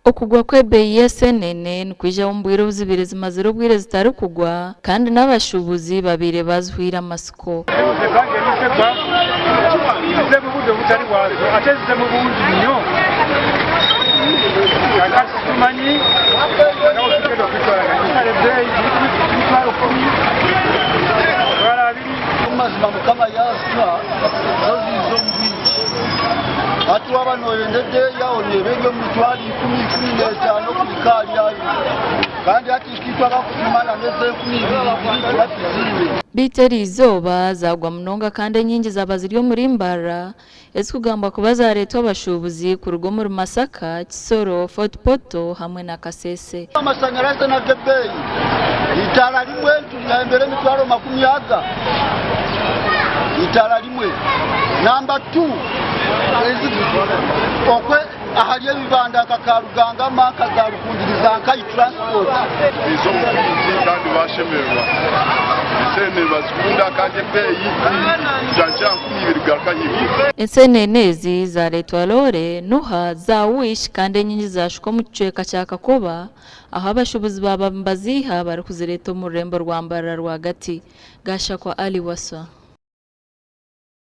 Okugwa kw'ebeeyi y'ensenene nikwijaho omu bwire obu zibaire zimazire obwire zitarikugwa kandi n'abashuubuzi babaire bazihweire amatsiko. Hati waaba nooyenda edeeya oreeba eri omu mitwaro ikumi, 15 okuhika ahari abiri. Kandi hati nkaitwe abarikupima na n'ez'enkumi ibiri ibiri tuba tuziine. Beitu eriizooba zaagwa munonga kandi enyingi zaaba ziri omuri Mbarara ezikugambwa kuba zareetwa abashuubuzi kuruga omuri Masaka, Kisoro, Fort Portal hamwe na Kasese. Amashanyarazi n'ag'ebeeyi. Eitaara rimwe turihembera emitwaro makumiaga. Eitaara rimwe. Namba tu, okwe ahari ebibanda nka Karugangama, nka za Rukungiri, za Nkayi Transport. Baija omu bwingi kandi bashemererwa. Esente nibazikunda kandi ebeeyi zaakira 2000 kugaruka ahaiguru. Ensenene ezi zareetwa loore, Nuha, za Wish kandi enyingi zashukwa omu kicweka kya Kakoba ahu abashuubuzi baaba nibaziiha barikuzireeta omu rurembo rwa Mbarara rwagati. Gashakwa Ali Wasswa.